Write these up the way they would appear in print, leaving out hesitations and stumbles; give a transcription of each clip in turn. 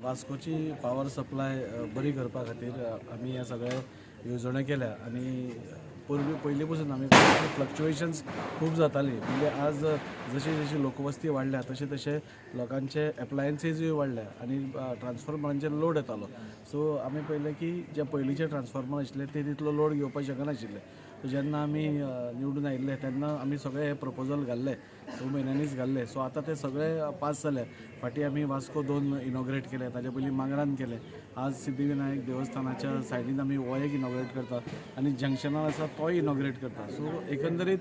वास्कोची power supply बरी करपा खातीर आमी हे सगळे येवजण्यो केल्या आनी पूर्वी पयलीं पसून आमी फ्लक्चुएशन्स खूब जाताली. म्हणजे आज जशी जशी लोकवस्ती वाडल्या तशें तशें लोकांचे एप्लायन्सीसूय वाडल्या आनी ट्रान्सफॉर्मरांचेर लोड येतालो. सो आमी पळयलें की जे पयलींचे ट्रान्सफॉर्मर आशिल्ले ते तितलो लोड घेवपाक शकनाशिल्ले. सो जेन्ना आमी निवडून आयिल्ले तेन्ना आमी सगळे हे प्रपोजल घाल्ले, 6 म्हयन्यांनीच घाल्ले. सो आतां ते सगळे पास जाले. फाटीं आमी वास्को 2 इनॉग्रेट केले, ताजे पयलीं मांगरान केले. आज सिद्धिविनायक देवस्थानाच्या सायडीन आमी हो एक इनॉग्रेट करता आनी जंक्शनार आसा तोय इनॉग्रेट करता. सो एकंदरीत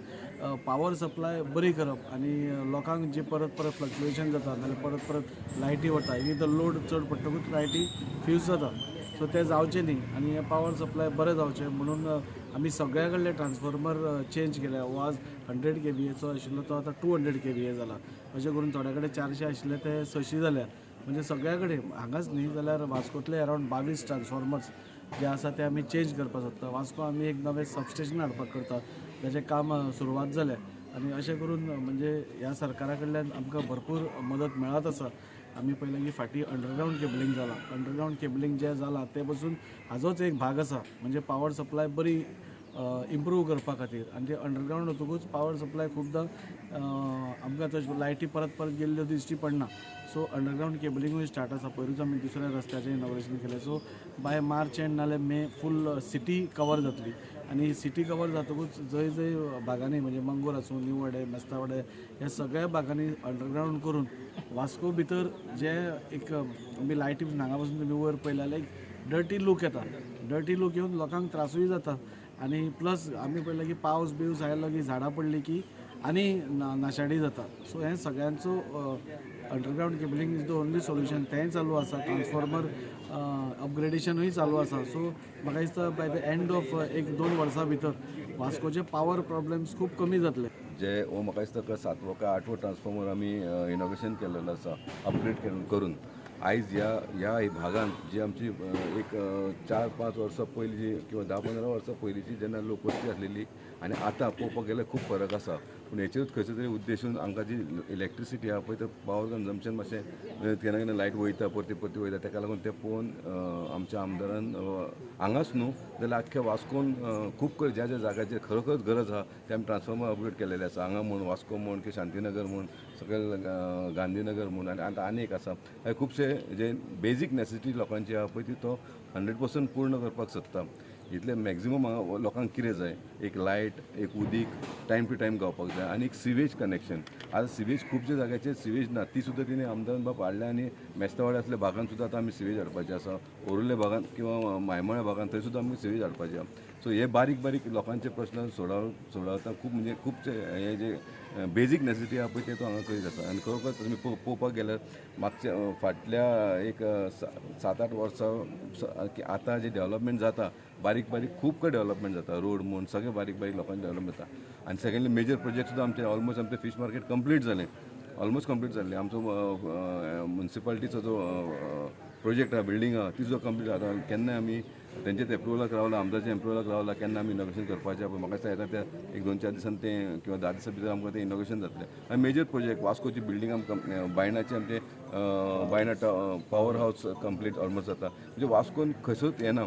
पावर सप्लाय बरी करप आनी लोकांक जे परत परत फ्लक्चुएशन जाता नाल्यार परत परत लायटी वता, एक एकदां लोड चड पडटकूच लायटी फ्यूज जाता. सो तें जावचें न्ही आनी हें पावर सप्लाय बरें जावचें म्हणून आमी सगळ्या कडले ट्रान्सफॉर्मर चेंज केले. हो आज 100 kVAचो आशिल्लो तो आतां 200 kVA जाला. अशें करून थोड्या कडेन 400 आशिल्ले ते 600 जाल्या. म्हणजे सगळ्या कडेन हांगाच न्ही जाल्यार वास्कोतले अरावंड 22 ट्रान्सफॉर्मर्स जे आसा ते आमी चेंज करपाक सोदता. वास्को आमी एक नवें सबस्टेशन हाडपाक करता, ताचें काम सुरवात जालें आनी अशें करून म्हणजे ह्या सरकारा कडल्यान आमकां भरपूर मदत मेळत आसा. आमी पळयलें की फाटीं अंडरग्रावंड केबलिंग जालां. अंडरग्रावंड केबलिंग जें जालां तें पसून हाजोच एक भाग आसा, म्हणजे पावर सप्लाय बरी इम्प्रूव करपा खातीर. आनी ते अंडरग्रावंड वतकूच पावर सप्लाय खुबदां आमकां तशें लायटी परत परत गेल्ल्यो दिश्टी पडना. सो अंडरग्रावंड केबलिंगूय स्टार्ट आसा. पयरूच आमी दुसऱ्या रस्त्याचें इनॉग्रेशन केलें. सो बाय मार्च एंड नाल्यार मे फूल सिटी कवर जातली आनी सिटी कवर जातकूच जंय जंय भागांनी म्हणजे मंगूर आसूं, निवडे, मेस्तावडे ह्या सगळ्या भागांनी अंडरग्रावंड करून वास्को भितर जे एक आमी लायटी हांगा पसून तुमी वयर पळयले जाल्यार एक डर्टी लूक येता. डर्टी लूक येवन लोकांक त्रासूय जाता आनी प्लस आमी पळयलें की पावस बिवस आयलो की झाडां पडली की आनी नाशाडी जाता. सो हें सगळ्यांचो underground cabling is the only solution. तेंय चालू आसा. ट्रान्सफॉर्मर अपग्रेडेशनूय चालू आसा. सो म्हाका दिसता बाय the end of 1-2 वर्सां भितर वास्कोचे पावर प्रॉब्लम्स खूब कमी जातले. जे हो म्हाका दिसता 7वो काय 8वो ट्रान्सफॉर्मर आमी इनॉग्रेशन केलेलो आसा अपग्रेड करून. आयज ह्या ह्या भागान जी आमची एक 4-5 वर्सां पयलीं जी किंवा 10-15 वर्सां पयलींची जेन्ना लोकवस्ती आसलेली आनी आतां पळोवपाक गेल्यार खूब फरक आसा. पूण हेचेरूच खंयचो तरी उद्देशून हांकां जी इलेक्ट्रिसिटी आहा पळय, ते पावर कन्जम्पशन मातशें केन्ना केन्ना लायट वयता, परती परती वयता, तेका लागून तें पळोवन आमच्या आमदारान हांगाच न्हू जाल्यार आख्ख्या वास्कोन खूब कडेन ज्या ज्या जाग्याचेर खरोखरच गरज आहा ते आमी ट्रान्सफॉर्मर अपग्रेड केलेले आसा. हांगा म्हूण वास्को म्हूण की शांतीनगर म्हूण, सकयल गांधीनगर म्हूण आनी आतां आनी एक आसा. हे खुबशे जे बेजीक नेसेसिटी लोकांची आहा पळय ती तो 100% पूर्ण करपाक सोदता. इतले मॅक्झिमम हांगा लोकांक कितें जाय, एक लायट, एक उदीक टायम टू टायम गावपाक जाय आनी एक सिवेज कनेक्शन. आतां सिवेज खुबशे जाग्याचेर सिवेज ना, ती सुद्दां तिणें आमदारान बाब हाडल्या आनी मेस्तावाड्या असल्या भागान सुद्दां आतां आमी सिवेज हाडपाचें आसा. ओरुल्ल्या भागान किंवा मायमोळ्या भागान थंय सुद्दां आमी सिवेज हाडपाचें आसा. सो हे बारीक बारीक लोकांचे प्रश्न सोडवता खूब म्हणजे खुबशे हे जे बेजीक नेसेसिटी आहा पळय ते तो हांगा करीत आसा. आनी खरोखर तुमी पळोवपाक गेल्यार मागच्या फाटल्या एक 7-8 वर्सां आतां जे डेवलपमेंट जाता बारीक बारीक खूब कडेन डेवलपमेंट जाता, रोड म्हूण सगळे बारीक बारीक लोकांचे डेवलपमेंट जाता. आनी सेकंडली मेजर प्रोजेक्ट सुद्दां आमचे ऑलमोस्ट आमचे फीश मार्केट कंप्लीट जालें, ऑलमोस्ट कंप्लीट जाल्लें. आमचो मुन्सिपालिटीचो जो प्रोजेक्ट आहा, बिल्डींग आहा, ती सुद्दां कंप्लीट जाता. केन्ना आमी तेंचेच एप्रुवलाक रावला, आमदारच्या एप्रुवलाक रावला, केन्ना आमी इनॉग्रेशन करपाचें पळय म्हाका दिसता येता त्या 1-2-4 दिसान तें किंवा 10 दिसां भितर आमकां तें इनॉग्रेशन जातलें. आनी मेजर प्रोजेक्ट वास्कोची बिल्डींग आमकां बायणाचे आमचे बायणा पावर हावस कंप्लीट ऑलमोस्ट जाता. म्हणजे वास्कोन खंयसरूच येना,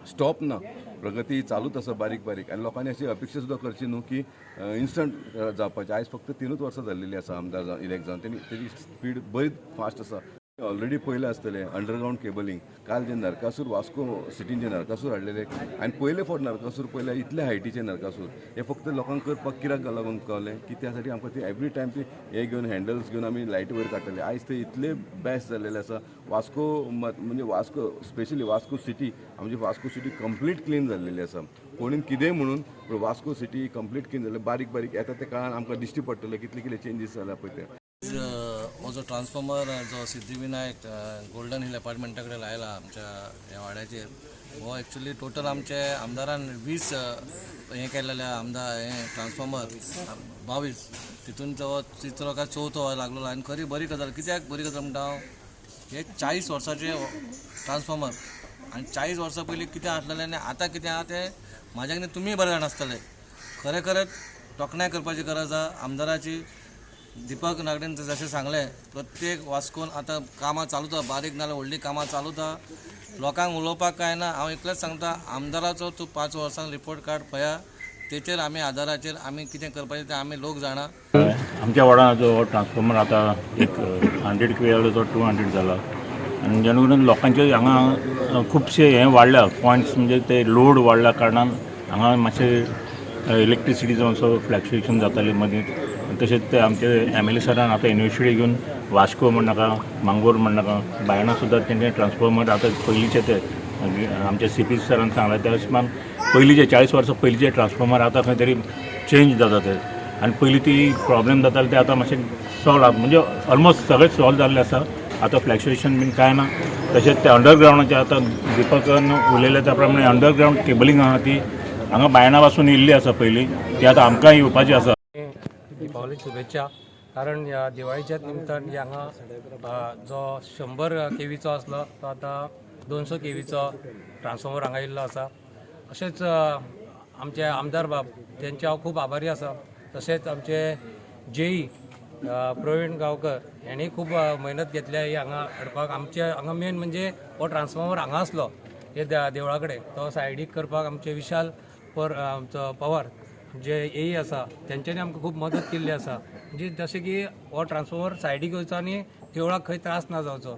स्टॉप ना, प्रगती चालूच आसा बारीक बारीक. आनी लोकांनी अशी अपेक्षा सुद्दां करची न्हू की इन्स्टंट जावपाचें. आयज फक्त 3 वर्सां जाल्लेली आसा आमदार इलेक्ट जावन, तेणी तेजी स्पीड बरीच फास्ट आसा. ऑलरेडी पयलें आसतलें अंडरग्रावंड केबलिंग. काल जे नरकासूर वास्को सिटीन जे नरकासूर हाडलेले आनी पयले फावट नरकासूर पयले इतले हायटीचे नरकासूर हे फक्त लोकांक करपाक कित्याक लागून कळ्ळें की त्या साठी आमकां ती एवरी टायम ती हे घेवन हँडल्स घेवन आमी लायटी वयर काडटले. आयज ते इतले बेस्ट जाल्लेले आसा. वास्को म्हणजे वास्को स्पेशली वास्को सिटी, आमची वास्को सिटी कंप्लीट क्लीन जाल्लेली आसा. कोणीन कितेंय म्हणून पूण वास्को सिटी कंप्लीट क्लीन जाल्ले. बारीक बारीक येता त्या काळान आमकां दिश्टी पडटलें कितले कितले चेंजीस जाला पळय ते. हो जो ट्रान्सफॉर्मर जो सिद्धिविनायक गोल्डन हिल अपार्टमेंटा कडेन लायला आमच्या ह्या वाड्याचेर, हो एक्चुली टोटल आमचे आमदारान 20 हें केलेले आमदार हें ट्रान्सफॉर्मर 22 तितून तो तिसरो काय चवथो लागलेलो. आनी खरी बरी गजाल, कित्याक बरी गजाल म्हणटा हांव, हे 40 वर्साचे ट्रान्सफॉर्मर आनी 40 वर्सां पयलीं कितें आसलेलें आनी आतां कितें आहा तें म्हाज्या तुमी बरें जाण आसतले. खरें खरेंच तोखणाय करपाची गरज आहा आमदाराची. दीपक नागडेन जशें सांगलें, प्रत्येक वास्कोन आतां कामां चालूच आहा, बारीक नाल्यार व्हडलीं कामां चालूच आहा. लोकांक उलोवपाक कांय ना, हांव इतलेंच सांगता, आमदाराचो तूं 5 वर्सां रिपोर्ट कार्ड पळया, तेचेर आमी आदाराचेर आमी कितें करपाचें तें आमी लोक जाणा. आमच्या वॉर्डान जो ट्रान्सफॉर्मर आतां एक 100 केवीआर तो 200 जाला आनी जेणे करून लोकांचे हांगा खुबशे हें वाडल्या पॉयंट्स, म्हणजे ते लोड वाडल्या कारणान हांगा मातशें इलेक्ट्रिसिटीचो मातसो फ्लक्चुएशन जातालें मदीं. तशेंच ते आमचे एम एल ए सरान आतां इनिशिएटीव घेवन वास्को म्हणनाका, मांगोर म्हणनाका, बायणा सुद्दां तेंचे ट्रान्सफॉर्मर आतां पयलींचे ते आमचे सी पी सरान सांगला त्या हिशोबान पयलींचे 40 वर्सां पयलींचे ट्रान्सफॉर्मर आतां खंय तरी चेंज जाता ते आनी पयलीं ती प्रॉब्लेम जाताले ते आतां मातशें सॉल्व म्हणजे ऑलमोस्ट सगळें सॉल्व जाल्लें आसा. आतां फ्लक्चुएशन बीन कांय ना. तशेंच ते अंडरग्रावंडाचे आतां दीपकान उलयले त्या प्रमाणे अंडरग्रावंड केबलिंग आहा ती हांगा बायणा पासून येयल्ली आसा पयलीं, ती आतां आमकां येवपाची आसा. दिपावली शुभेच्छा, कारण ह्या दिवाळीच्या निमतान हांगा जो 100 केवीचो आसलो तो आतां 200 केवीचो ट्रान्सफॉर्मर हांगा येयल्लो आसा. अशेंच आमचे आमदार बाब तेंचे हांव खूब आभारी आसा. तशेंच आमचे जेई प्रवीण गांवकर हेणी खूब मेहनत घेतल्या ही हांगा हाडपाक. आमचे हांगा मेन म्हणजे हो ट्रान्सफॉर्मर हांगा आसलो हे देवळा कडेन, तो सायडीक करपाक आमचे विशाल पर आमचो पवार जे एई आसा तेंच्यांनी आमकां खूब मदत केल्ली आसा. म्हणजे जशें की हो ट्रान्सफॉर्मर सायडीक वयचो आनी देवळाक खंय त्रास ना जावचो.